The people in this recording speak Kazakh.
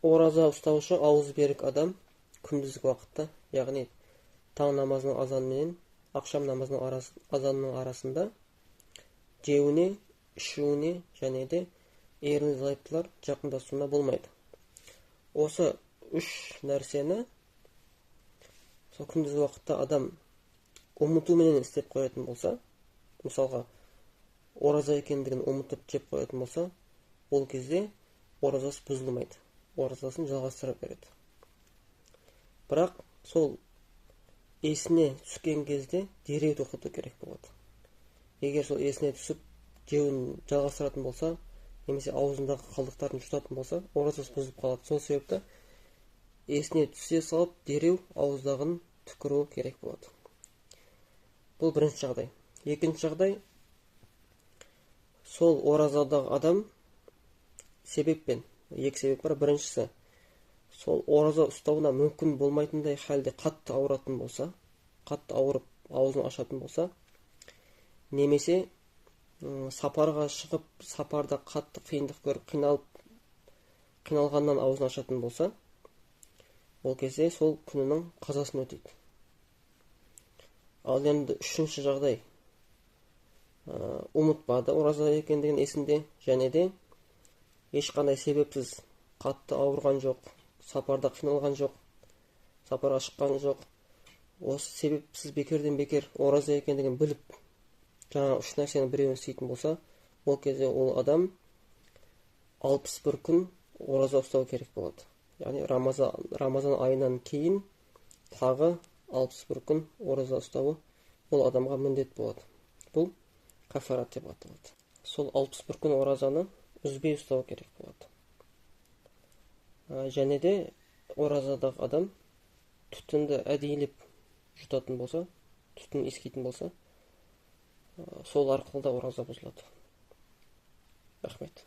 Ораза ұстаушы ауыз берік адам күндізгі уақытта, яғни таң намазының азаны менен ақшам намазының азанының арасында жеуіне, ішуіне және де ерлі зайыптылар жақындасуына болмайды. Осы үш нәрсені сол күндізгі уақытта адам ұмытуменен істеп қоятын болса, мысалға ораза екендігін ұмытып жеп қоятын болса, ол кезде оразасы бұзылмайды, оразасын жалғастыра береді. Бірақ сол есіне түскен кезде дереу тоқтату керек болады. Егер сол есіне түсіп жеуін жалғастыратын болса, немесе аузындағы қалдықтарын жұтатын болса, оразасы бұзылып қалады. Сол себепті есіне түсе салып дереу ауыздағын түкіру керек болады. Бұл бірінші жағдай. Екінші жағдай, сол оразадағы адам себеппен, екі себеп бар. Біріншісі, сол ораза ұстауына мүмкін болмайтындай халде қатты ауыратын болса, қатты ауырып аузын ашатын болса, немесе сапарға шығып, сапарда қатты қиындық көріп, қиналғаннан аузын ашатын болса, ол кезде сол күнінің қазасын өтейді. Ал енді үшінші жағдай, ұмытпады ораза екендігін есінде, және де ешқандай себепсіз қатты ауырған жоқ, сапарда қиналған жоқ, сапарға шыққан жоқ, осы себепсіз бекерден бекер ораза екендігін біліп, жаңағы үш нәрсенің біреуін істейтін болса, ол кезде ол адам 61 күн ораза ұстау керек болады. Яғни Рамазан айынан кейін тағы 61 күн ораза ұстауы ол адамға міндет болады. Бұл кафарат деп аталады. Сол 61 күн оразаны үзбей ұстау керек болады. Және де оразадағы адам түтінді әдейілеп жұтатын болса, түтін иіскейтін болса, сол арқылы да ораза бұзылады. Рахмет.